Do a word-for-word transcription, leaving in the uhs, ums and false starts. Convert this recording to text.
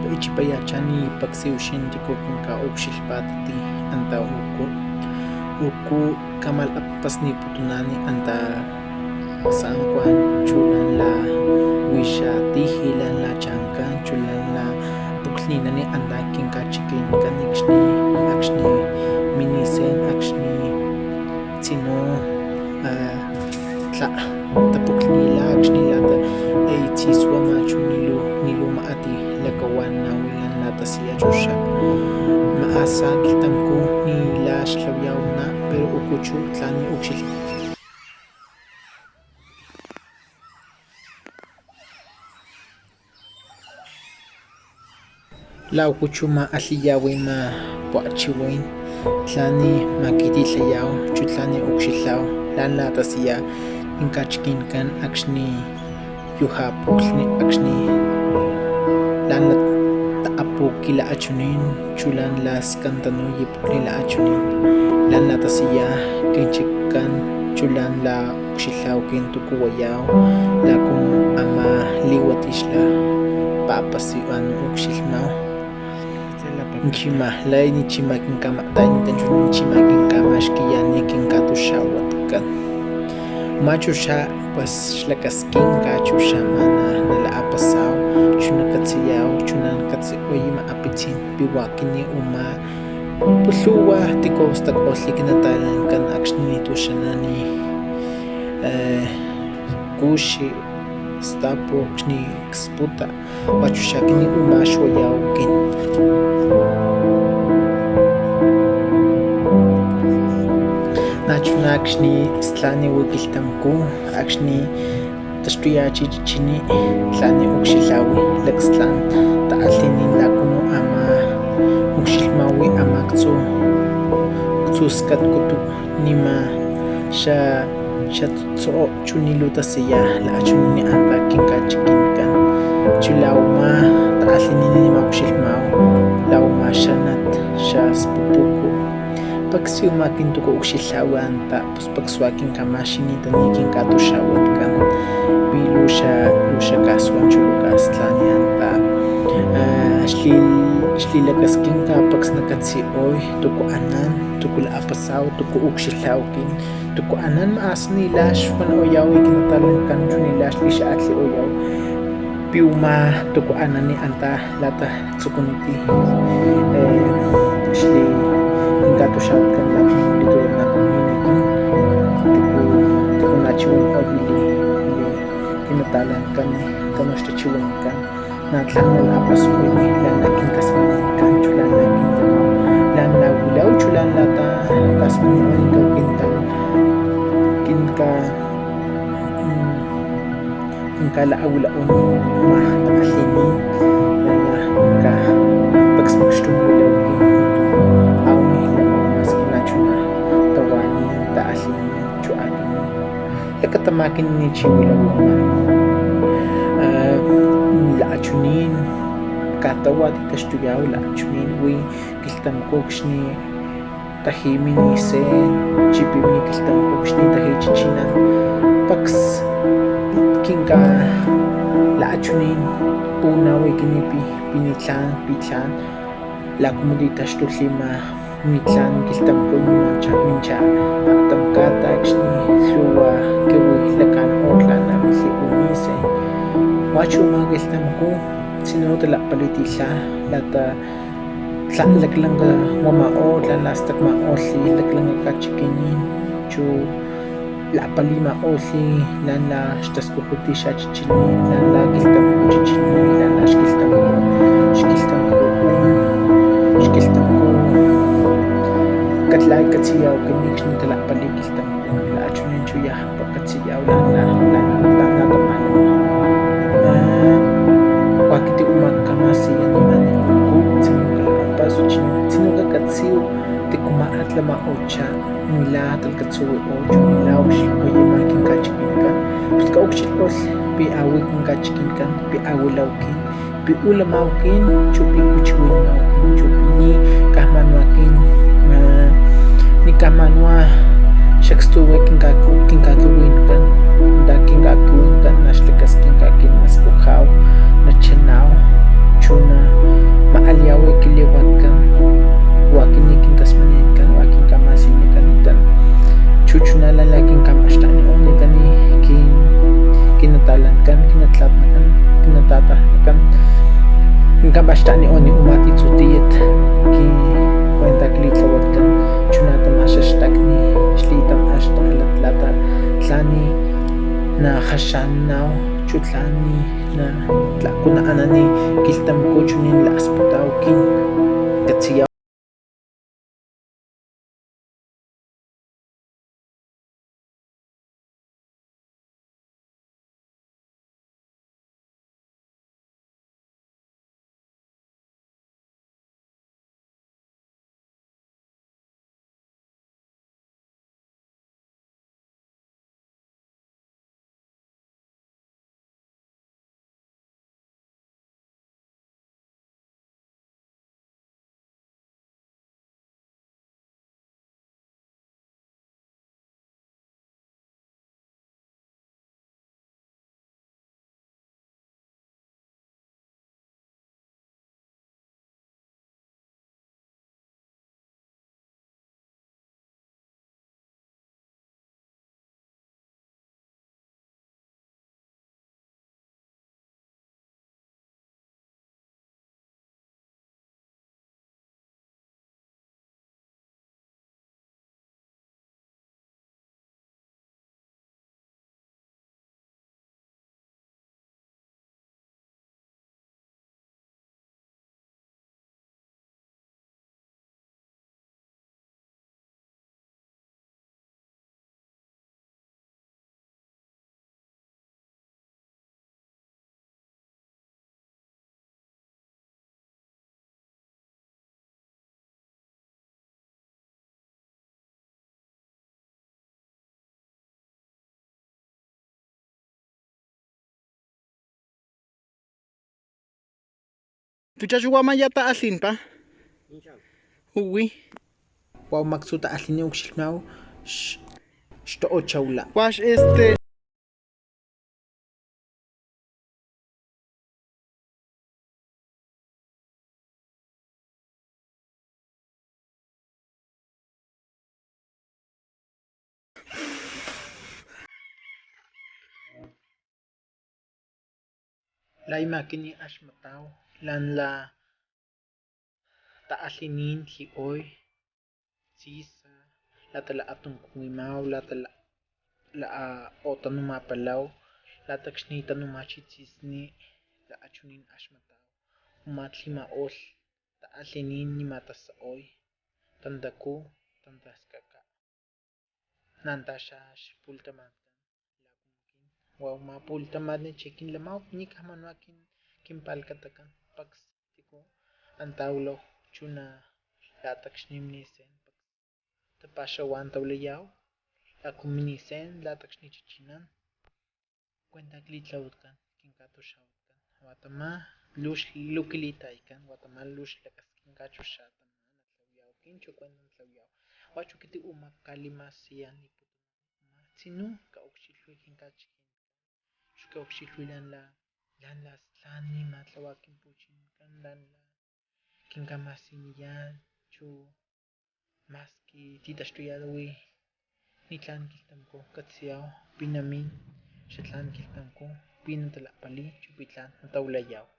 Li̱chipaya̱chá̱n ni̱ pacs huixín tícu quinca̱ucxilhpá̱tit anta̱ u̱cu, u̱cu ca̱ma̱lakapasni̱putuná̱n anta̱ sa̱ncuá̱n, chu̱ la̱ntla̱ huixa̱ tiji̱, la̱ntla̱ cha̱ncán, chu̱ la̱ntla̱ puclhni̱nán anta̱ quinca̱chiqui̱ncán acxni̱, acxni̱ mini̱sén, acxni̱ tzinú̱, ah, tla tapuclhni̱la̱ acxni̱ la̱ta, ey, tzi̱suama̱, chu̱ ni̱ luu, ni̱ luu ma̱ ati̱ lacahua̱na̱ hui̱ la̱ntla̱ tasi̱, chu̱ xa̱ ma̱asa̱ quilhtamcú̱ ni̱ la̱ xlhahuiya̱huná̱, pero ucxlaca̱ tla̱n ni̱ ucxilh. La̱ ucxlaca̱ ma̱alhi̱ya̱hui̱ ma̱ pua̱chihuí̱n, tla̱n ni̱ ma̱quitilaya̱hu, chu̱ tla̱n ni̱ ucxilha̱hu, la̱ntla̱ tasi̱ quinca̱chiqui̱ncán acxni̱ yuja̱ puclhni, acxni̱ la̱ntla̱ ta̱apu̱qui̱ la̱ achuní̱n, chu̱ la̱ntla̱ scantanu̱y puclhni̱ la̱ achuní̱n, la̱ntla̱ tasi̱ quinchiccán, chu̱ la̱ntla̱ ucxilha̱hu quin tú̱ huaya̱hu, la̱ cumu a̱ma̱ li̱huati̱ xla pa̱pasi̱ hua̱ntu̱ ucxilhma̱hu. Ni̱ chima̱ lay, ni̱ chima̱ quinca̱ma̱ta̱yani̱tán, chu̱ ni̱ chima̱ quinca̱ma̱xqui̱ya̱ni̱ quinca̱tuxa̱huatcán. Uma̱ chu̱ xa̱, pues, xlacasquinca̱, chu̱ xa̱ ma̱ na, nala̱pasa̱hu, chu̱ nacatzi̱ya̱hu, chu̱ na̱ catzi̱oy ma̱ akapitzi̱n pi̱ hua̱ quini̱ uma̱, pus lhu̱hua̱ tícu stako̱lh quinata̱lancán acxni̱ ni̱tú̱ xaná̱ni̱, eh, cu̱xi, stapu, acxni̱ csputa, hua̱ chu̱ xa̱ quini̱ uma̱ xuaya̱hu quin. Na̱ chuná̱ acxni̱ stla̱ni̱hui̱ quilhtamcú̱, acxni̱ taxtuya̱chi̱ chichini̱, tla̱ni̱ ucxilha̱hui̱ lacstlán takalhi̱ní̱n la̱ cumu a̱ma̱ ucxilhma̱hui̱ a̱ma̱ ctzu, ctzu scatcutu̱, ni̱ma̱ xa, xatzoho, chu̱ ni̱ luu tasi̱ya̱ la̱ achuní̱ anta̱ quinca̱chiqui̱ncán, chu̱ la̱ uma̱ takalhi̱ní̱n ni̱ ma̱ucxilhma̱hu, la̱ uma̱ xánat, xaspupucu. Pacs yuma̱ quin tú̱ ucxilha̱hui̱ anta̱, pus pacs hua̱ quinca̱ma̱xqui̱ni̱tani̱ quinca̱tuxa̱huatcán, pi̱ luu xa, luu xaca̱xtuá̱n, chu̱ luu ca̱stla̱ni̱ anta̱, ah, xli̱-, xli̱lacasquinca̱ pacs nacatzi̱oy tú̱cu anán, tú̱cu la̱pasa̱hu, tú̱cu ucxilha̱hu quin, tú̱cu anán ma̱asa̱ ni̱ la̱ xuanaya̱hui̱ quinata̱lancán, chu̱ ni̱ la̱ xli̱xaatli̱oya̱hu, pi̱ uma̱ tú̱cu anán anta̱ la̱ta tzucuniti̱, eh, xli̱ quinca̱tuxa̱huatcán la̱ cumu li̱tú̱ nacuani̱na̱ quin, tícu, tícu na̱ chihui̱n oy, quinata̱lancán, tanu xtachihui̱ncán, na̱ tla̱n nala̱pasako̱y, la̱ntla̱ quintasmani̱ncán, chu̱ la̱ntla̱ quintama̱hu, la̱ntla̱ huilahu, chu̱ la̱ntla̱ ta-, tasmani̱huaniko̱y quinta-, quinca-, mm, quinca̱la̱huilahuani̱, ma̱ takalhi̱ní̱n, la̱ntla̱ ca-, pacs pucxtum huilahu quin, a̱huani̱ lama̱hu ma̱squi na̱ chuná̱ tahua̱ní̱n, takalhi̱ní̱n, chu̱ a̱tiyá̱ lacatama̱quini̱ chihuilahu. Ah, la̱ achuní̱n ca̱tahua̱ ti̱ taxtuya̱hu, la̱ achuní̱n hui̱ quilhtamcú̱ acxni̱ taji̱ mini̱sén, chipi̱ mini̱ quilhtamcú̱ acxni̱ taji̱ chichinan, pacs quinca-, la̱ achuní̱n puhuna̱hui̱ quini̱ pi̱, pi̱ ni̱tla̱n, pi̱ tla̱n, la̱ cumu ti̱ taxtulh li̱ma̱ ni̱tla̱n quilhtamcú̱, ni̱ ma̱ cha̱ mincha̱ aktam ca̱ta acxni̱ lhu̱hua̱ quihui laca̱n o̱ tla̱n amilhi̱ u̱mi̱sén. Hua̱ chu̱ ma̱ quilhtamcú̱ tzinú̱ talakpali̱ti̱lhá̱, la̱ta tla̱n laclanca huama̱ o̱ tla̱n la̱ stacma̱ o̱ laclanca ca̱chiqui̱ní̱n, chu̱ la̱pali̱ma̱ o̱ la̱ntla̱ xtascujuti̱ xachichini̱, la̱ntla̱ quilhtamcú̱ chichini̱, la̱ntla̱ xquilhtamcú̱, xquilhtamcú̱, xquilhtamcú̱, catla̱y catzi̱ya̱huaquini̱ acxni̱ tala̱pali̱ quilhtamcú̱, la̱ achuní̱ chuya̱ ja̱ catzi̱ya̱hu la̱ntla̱, la̱ntla̱, la̱ntla̱ tama̱laniko̱y. Hua̱ quit uma̱ cama̱siyuy, ni̱ ma̱ niu̱ tzinú̱ calacapa̱hu, tzinú̱, tzinú̱ cacatzi̱hu, tícu ma̱ atlama̱ o̱ cha̱, ni̱ la̱ talacatzuhui̱ o̱, chu̱ ni̱ la̱ ucxilhako̱y ma̱ quinca̱chiqui̱ncán, pus caucxilho̱lh pi̱ a̱hui̱ quinca̱chiqui̱ncán, pi̱ a̱huilahu quin, pi̱ u̱ lama̱hu quin, chu̱ pi̱ u̱ chihui̱nama̱hu quin, chu̱ pi̱ ni̱ caj ma̱n hua̱ quin, ah, ni̱ caj ma̱n hua̱ xacstuhui̱ quinca̱cu-, quinca̱quihui̱ncán, anta̱ quinca̱quihui̱ncán na̱ xlacasquinca̱ quin nascuja̱hu, nachana̱hu, chu̱ na Capaxta̱nioni̱ u̱ma̱ titzutiyat quin cuenta cli̱tlahuatcán, chuná̱ tama̱ xaxtacni xli̱tam asta̱lat la̱ta tla̱n na̱ kaxa̱nana̱hu, chu̱ tla̱n na̱ tla̱ cuna̱nani̱ quilhtamcú̱ chuní̱ la̱ asputa̱hu quin catzi̱ya̱hu. Tu̱ cha̱nchu̱ hua̱ ma̱ ya̱ ta̱alhi̱npaj. Uhui̱. Hua̱ mactzu̱ ta̱alhi̱ni̱ ucxilhma̱hu x-, xto'ochaula. Hua̱ x-, este. La̱ ma̱ quini̱ axmata̱hu, la̱ntla̱ ta̱alhi̱ní̱n jlihoy, tzi̱sa, la̱ta la̱ atuncuhuima̱hu, la̱ta la̱, la̱, o tanuma̱palahu, la̱ tacxni̱ tanuma̱chi̱ tzi̱sní, la̱ achuní̱n axmata̱hu, uma̱ tli̱ma̱o̱lh ta̱alhi̱ní̱n nima̱ tasahoy, tantacú̱, tantascacá. Na̱ antá̱ xa̱ xpu̱lhtama̱tcán, la̱ cumu quin, hua̱ uma̱ pu̱lhtama̱tni che̱ quin lama̱hu, ni̱ caj manu̱ quin, quimpa̱lacatacán, pacs, tícu, antá̱ uláhu, chu̱ na̱ la̱ tacxni̱ mini̱sén, pacs, tapa̱xahua̱ntaulaya̱hu, la̱ cumu mini̱sén, la̱ tacxni̱ chichi̱nán, cuenta cli̱tlahuatcán, quinca̱tuxa̱huatcán, hua̱ tama̱ luu x-, luu quili̱ta̱ycán, hua̱ tama̱ luu xlacasquinca̱ chuxa̱ tama̱ natlahuaya̱hu quin, chu̱ cuenta natlahuaya̱hu. Hua̱ chú̱ quit u̱ma̱ cca̱li̱ma̱siyu̱y li̱putún, u̱ma̱ tzinú̱ caucxilhui̱ quinca̱chiquí̱n, chu̱ caucxilhui̱ la̱ntla̱, la̱ntla̱ tla̱n ni̱ ma̱tlahua̱ quimpu̱chincán, la̱ntla̱ quinca̱ma̱siyuniyá̱n, chu̱ ma̱squi ti̱taxtuya̱hui̱ ni̱ tla̱n quilhtamcú̱, catzi̱ya̱hu pi̱ namín xatla̱n quilhtamcú̱, pi̱ natalapali̱y, chu̱ pi̱ tla̱n nataulaya̱hu.